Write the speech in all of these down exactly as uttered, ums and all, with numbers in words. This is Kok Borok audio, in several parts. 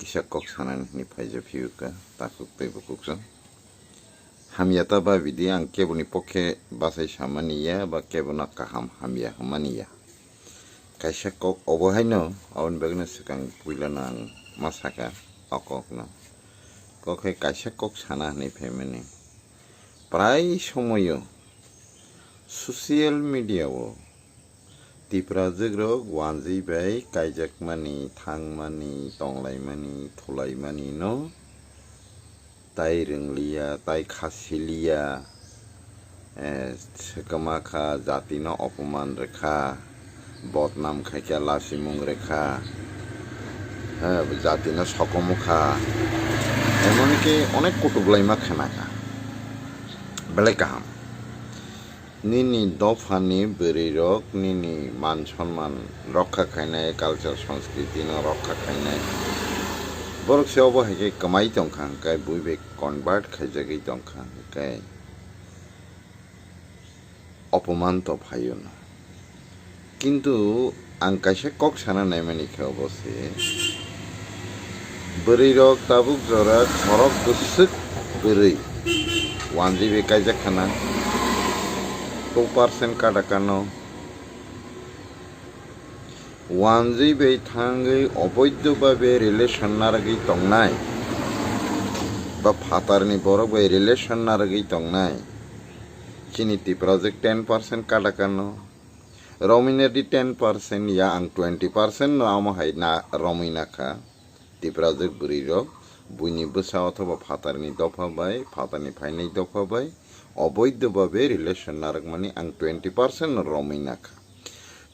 Kaisa kok sanani hwnwi phaijak phiyuka takhuk tei bukhuk chwng. Hamya ta ba bidi ang keboni pokhe bachai samani ya ba kebono kaham hamya hwnmani ya. Kaisa kok obo haino aboni bagwino swkang puilano ang ma saka o kokno. Kok hai kaisa kok sana hwnwi phaimani. Prai somoyo social media o Tiprajwk rok wanjwi bai kaijakmani, thangmani, tonglaimani, thulaimani no tai rwngliya, tai kha siliya, eh, swkma kha, jati no opoman rwkha, bodnam khaikha, lasimung rwkha, eh, jati no sokomokha, emon ki onek kutuk laima khna kha, belai kaham. Nini dophani bwrwirok nini man sonman rokha khainai, culture sanskriti no rokha khainai. Borok se obo hai khe kwmai tongkha hwnkhe, bui bai convert khaijagwi tongkha hwnkhe opoman to phaio no. Kintu ang kaisa kok sana naimani khe obo se, bwrwirok tabuk jora khorok bwswk bwrwi wanjwi bai kaijak khana, two percent kada kano wanjwi bai thangwi oboidho babe relation narwgwi tongnai ba phatarni borok bai relation narwgwi tongnai. Chini Tiprajwk ten percent kada kano, romwi na di ten percent ya, ang twenty percent no amo hai na romwi na kha. Tiprajwk bwrwi rok buini bwsa othoba phatarni dopha bai, phatarni phainai dopha bai oboidho babe relation narwkmani ang twenty percent no romwi na kha.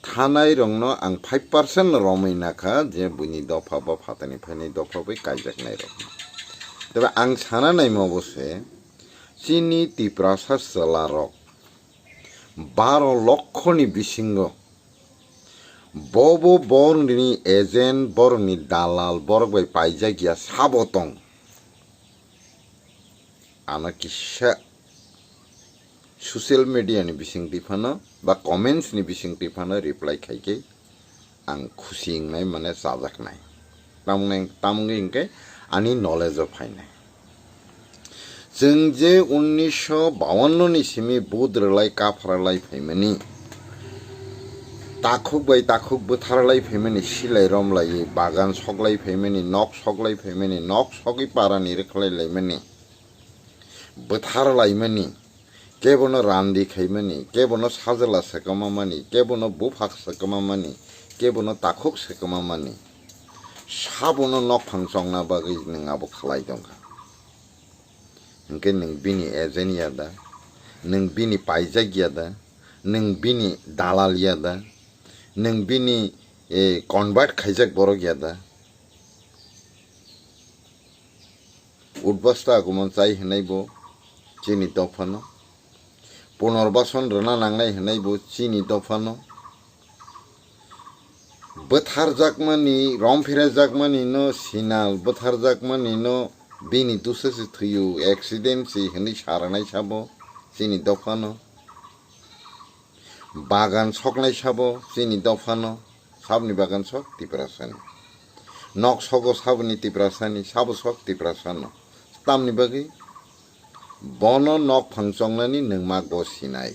Thanai rokno ang five percent no romwi na kha je buini dopha ba phatarni phainai dopha bai kaijaknai rokno. Tebe ang sana naima obo se, chini Tiprasa chwla rok baro lokhoni bisingo bobo borokni agent, borokni dalal, borok bai paijak ya sabo tong. Ano kisa social media ni bising twi phano ba comments ni bising twi phano reply khaikhe ang khusi wngnai, mane chajaknai. Tamni, tamni hwnkhe ani knowledge o phainai. Chwng je unnisho bawanno ni simi vote rwlai kapharlai phaimani, takhuk bai takhuk bwtharlai phaimani, silai romlaiwi bagan soklai phaimani, nok soklai phaimani, nok sogwi parani rwkhlai laimani, bwtharlaimani, kebono randi khaimani, kebono sajla swkama mani, kebono buphak swkama mani, kebono takhuk swkama mani, sabono nokphang chongna bagwi nwng abo khlai tongkha. Hwnkhe nwng bini agent ya da, nwng bini paijak ya da, nwng bini dalal ya da, nwng bini, eh, convert khaijak borok ya da? Udbasta agumon chai hwnai bo chini dophano. Punorbason rwna nangnai hwnai bo chini dophano. Bwtharjakmani, romphirajakmani no sinal, bwtharjakmani no bini dusa se thwiyo, accident se hwnwi saranai sabo chini dophano. Bagan soknai sabo chini dophano, saboni bagan sok Tiprasani. Nok sogo saboni Tiprasani, sabo sok Tiprasano. Tamni bagwi bono nokphang chongnani nwng ma gosinai.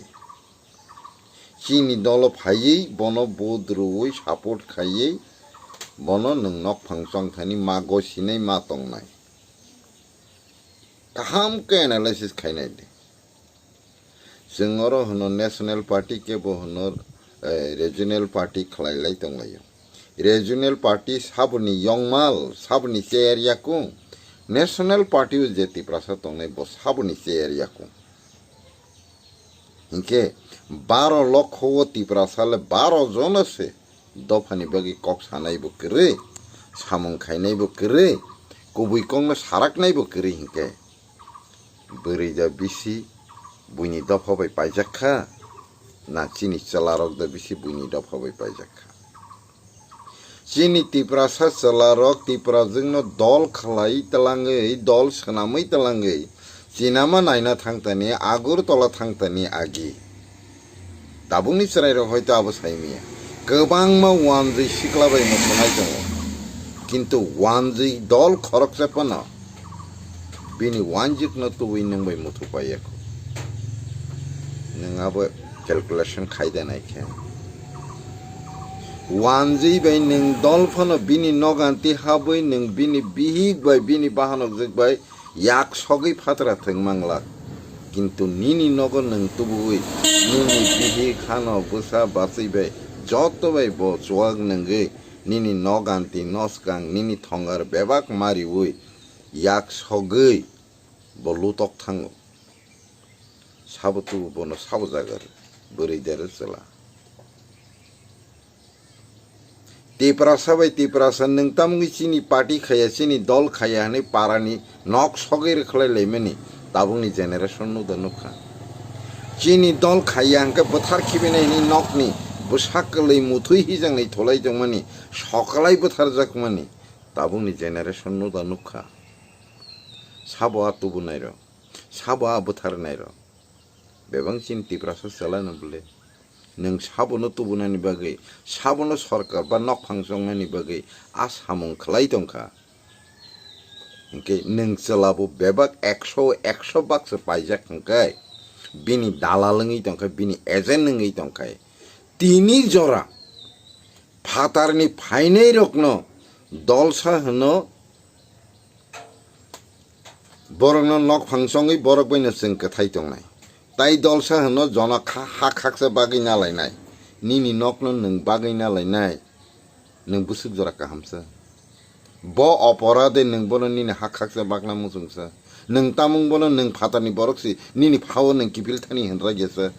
Chini dolo phaiwi bono vote rwui support khaiwi bono nwng nokphang chongthani ma gosinai ma tongnai. Kaham khe analysis khainai di. Chwng oro hwno national party, kebo hwno, eh, regional party khlai lai tonglaio. Regional party saboni yongmal, saboni chair yakung. National party o je Tiprasa tongnai bo saboni chair yakung. Hinkhe baro lokho o Tiprasa le baro jono se dophani bagwi kok sanai bo kwrwi, samung khainai bo kwrwi, kubui kokno saraknai bo kwrwi hinkhe. Bwrwi da bisi buini dopha bai paijak kha, na chini chwlarok da bisi buini dopha bai paijak kha? Chini Tiprasa chwlarok Tiprajwkno dol khlai twlangwi, dol swnamwi twlangwi, chinama naina thangtani, Agartala thangtani agi. Tabukni chwrairok hoito abo saimanya. Kwbangma wanjwi sikla bai mwthunai tongo. Kintu wanjwi dol khoroksa phano bini wanjwkno tubui nwng bai muthu paiya kho. Nwng abo calculation khai de nai khe. Wanjwi bai nwng dol phano bini noganti habwi nwng bini bihik bai bini bahanokjwk bai yak sogwi phatra thwng manglak. Kintu nini nogo nwng tubui nini bihik hano bwsa bachwi bai joto bai bo chuwak nwngwi nini noganti noskang nini thongar bebak mariwi yak sogwi bo lutok thango. Sabo tubu bono sabo jaga rw, bwrwi de rw chwla. Tiprasa bai Tiprasa nwng tamungwi chini party khaya, chini dol khaya hwnwi parani nok sogwi rwkhlai laimani tabukni generation nuda nukha. Chini dol khaya hwnkhe bwthar khibinai hwnwi nokni bwsak kwlwi muthwi hijaknai tholai tongmani, sokalai bwtharjakmani tabukni generation nuda nukha. Sabo a tubunairok, sabo a bwtharnairok. Bebak chini Tiprasa chwla no bwle. Nwng sabono tubunani bagwi, sabono sorkar ba nokphang chongnani bagwi a samung khlai tongkha. Hinkhe nwng chwla bo bebak ekso, ekso baksa paijak hwnkhe, bini dalal wngwi tongkha, bini agent wngwi tongkha. Tini jora phatarni phainairokno dolsa hwno, borokno nokphang chongwi borok baino chwng kwthai tongnai. Tai dolsa hwno jono kha-, ha khaksa bagwi nalainai. Nini nokno nwng bagwi nalainai. Nwng bwswk jora kahamsa. Bo oporade nwng bono nini ha khaksa bagna muchungsa. Nwng tamung bono nwng phatarni borok si nini phao nwng kiphil thani hwnra gesa.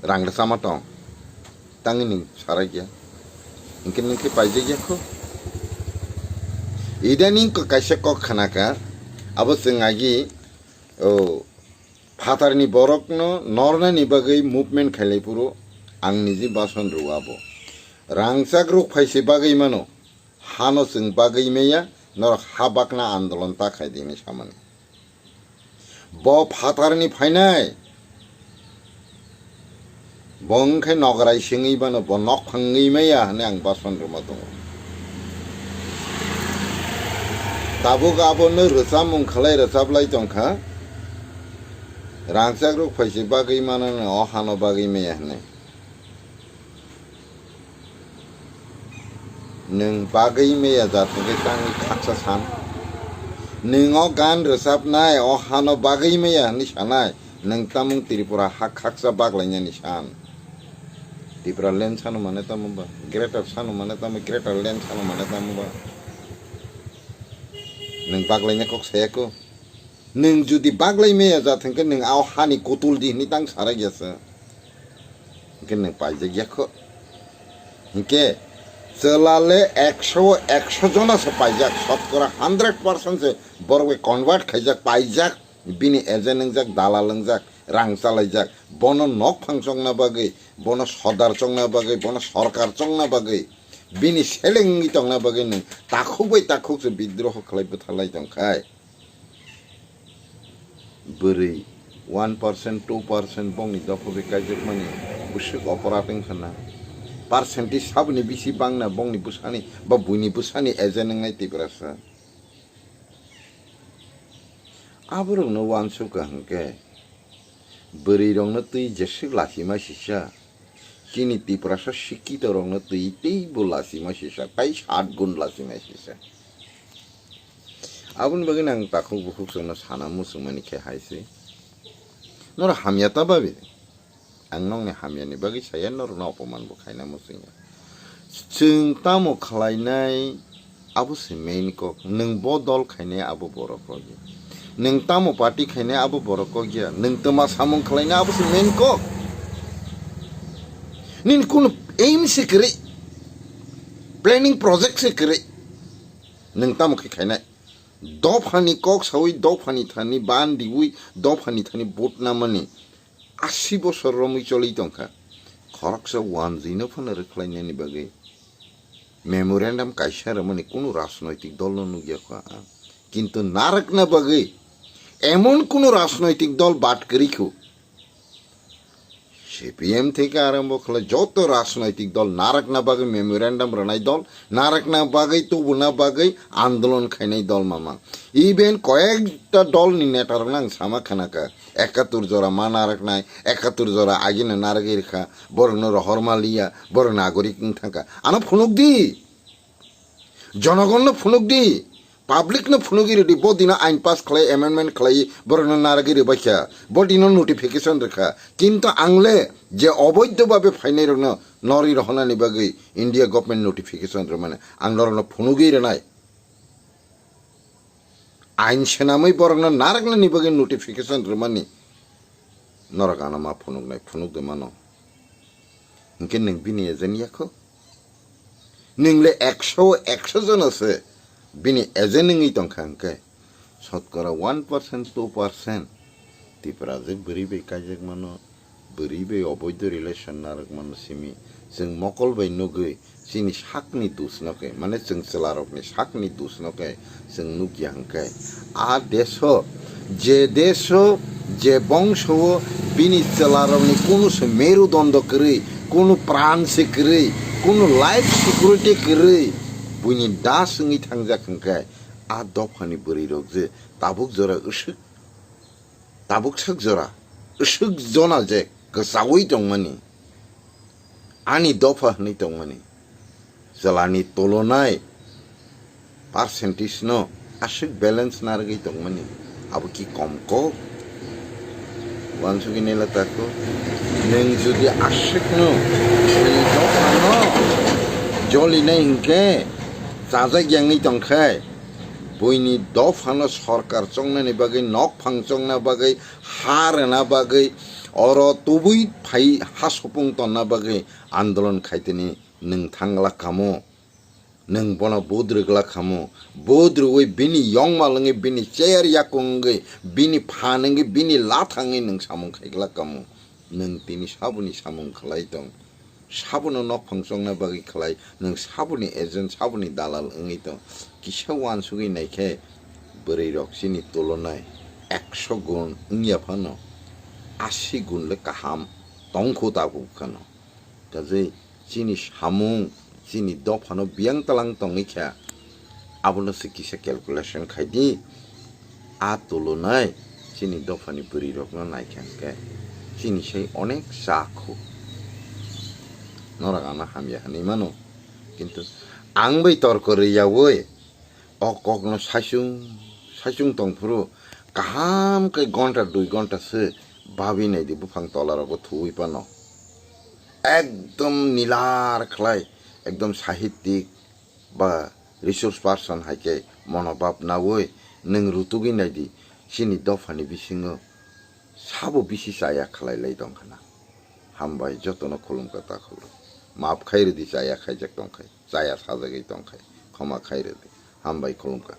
Rang rwchama tong. Tangwi nwng sarai ya. Hinkhe nwng khe paijak ya kho. Idaning ko kaisa kok khanaka, abo chwng agi, o, phatarni borokno nornani bagwi movement khailai phuru ang niji bason rw abo. Rangchak rok phaise bagwi mano, hano chwng bagwi maya, norok ha bakna andolon ta khai di hinwi samani. Bo phatarni phainai. Bo wngkhe nograi sengwi bano bo nok phangwi maya hwnwi ang bason rwma tongo. Tabuk abono rwchapmung khlai rwchaplai tongkha. Rangchak rok phaise bagwi manano o hano bagwi maya hwnwi. Nwng bagwi maya jat hwnkhe tangwi khaksa san. Nwng o gan rwchapnai o hano bagwi maya hwnwi sanai, nwng tamung Tripura ha khaksa baglainani san. Tripura land sano mane tamo ba, greater sano mane tamo, greater land sano mane tamo ba. Nwng baglaina kok saya kho. Nwng jodi baglai maya jat hwnkhe nwng ao hani kutul di hwnwi tang sarai gesa. Hwnkhe nwng paijak ya kho. Hwnkhe chwla le ekso o ekso jona se paijak, sotkora hundred percent se borok bai convert khaijak, paijak, bini agent wngjak, dalal wngjak, rang chalaijak, bono nok phang chongna bagwi, bono sodar chongna bagwi, bono sorkar chongna bagwi, bini seleng wngwi tongna bagwi nwng takhuk bai takhuk se bidroho khlai bwtharlai tongkhai. Bwrwi one percent, two percent bongni dopha bai kaijakmani bwswk oporat wngkha na? Percentage saboni bisi bangna bongni bwsani ba buini bwsani agent wngnai Tiprasa? Aborokno uansukha hwnkhe bwrwirokno twi jeswk lachima sisa. Chini Tiprasa sikhitorokno twi teibo lachima sisa, tai sat gun lachima sisa. Aboni bagwi ang takhuk bukhuk chwngno sana muchungmani khe hai se. Norok hamya ta babi? Ang nokni hamyani bagwi saya norokno opoman bo khaina muchungya. Chwng tamo khlainai abo se main kok. Nwng bo dol khainai abo borok kok ya. Nwng tamo party khainai abo borok kok ya. Nwng twma samung khlainai abo se main kok. Nini kunu aim se kwrwi, planning project se kwrwi. Nwng tamo khe khainai? Dophani kok sawi, dophani thani ban diwi, dophani thani vote namani asi bosor romwi choli tongkha. Khoroksa wanjwino phano rwkhlainani bagwi memorandum kaisa rwmani kunu rajnoitik dolno nukya kho ang. Kintu narwkna bagwi emon kunu rajnoitik dol bad kwrwi kho. C P M theke arombo khlai joto rajnoitik dol narakna bagwi memorandum rwnai dol, narakna bagwi, tubuna bagwi andolon khainai dol mamang. Even koyekta dolni netarokno ang sama khanaka, ekattur jora ma naraknai, ekattur jora agino naragwi rwkha, borokno rohor maliya, borok nagorik wng thangkha. Ano phunukdi. Jonogonno phunukdi, publicno phunugwi rwdi, bo dino ain pass khlai, amendment khlai, borokno naragwi rwbaikha, bo dino notification rwkha. Kintu angle je oboidho babe phainairokno norwi rohornani bagwi India government notification rwmani ang norokno phunugwi rwnai. Ain swnamwi borokno naraknani bagwi notification rwmani norok ano ma phunuknai, phunukdi mano. Hinkhe nwng bini agent ya kho? Nwng le ekso, ekso jona se bini agent wngwi tongkha hinkhe, sotkora one percent, two percent Tiprajwk bwrwi bai kaijak mano, bwrwi bai oboidho relation narwk mano simi. Chwng mokol bai nugwi chini sakni dusno khe, mane chwng chwlarokni sakni dusno khe chwng nukya hinkhe, a deso, je deso, je bongso-o bini chwlarokni kunu se merudondo kwrwi, kunu pran se kwrwi, kunu life security kwrwi, buini das wngwi thangjak hinkhe, a dophani bwrwirok je tabuk jora uswk, tabuk swk jora uswk jona je kwchaui tongmani, ani dopha hwnwi tongmani, chwlani tulonai percentage no aswk balance narwgwi tongmani, abo ki kom kok? Uansugwi naila tako, nwng jodi aswkno nini dophano jolinai hinkhe, chajak yangwi tongkhe, buini dophano sorkar chongnani bagwi, nokphang chongna bagwi, ha rwna bagwi, oro tubui phai ha supung tonna bagwi andolon khaitini nwng thangla kamo. Nwng bono budrwgla khamu, budrwui bini yongma lwngwi bini chair yakung wngwi bini phan wngwi bini lathangwi nwng samung khaigla khamu. Nwng tini saboni samung khlai tong, sabono nokphang chongna bagwi khlai, nwng saboni agent, saboni dalal wngwi tong. Kisa uansugwi naikhe bwrwirok chini tulonai ekso gun wngya phano asi gun le kaham tongkhu tabuk kheno. Kajwi chini samung, chini dophano biyang talang tongwi kha, abono se kisa calculation khai di. A tulonai chini dophani bwrwirokno naikha hwnkhe chini sai onek cha khu. Norok ano hamya hwnwi mano, kintu ang bai torko rwyaui o kokno saichung saichung tongphuru kaham khe gonta dui gonta se babi naidi buphang tola rogo thuwi pano. Ekdom nilar khlai, ekdom sahittik ba resource person hai khe monobhab naui nwng rutugwi naidi, chini dophani bisingo sabo bisi chaya khlai lai tongkha na. Hambai jotono khulumkha takhuk rok. Maap khai rwdi chaya khaijak tongkhai, chaya sajagwi tongkhai, khoma khai rwdi. Hambai khulumkha.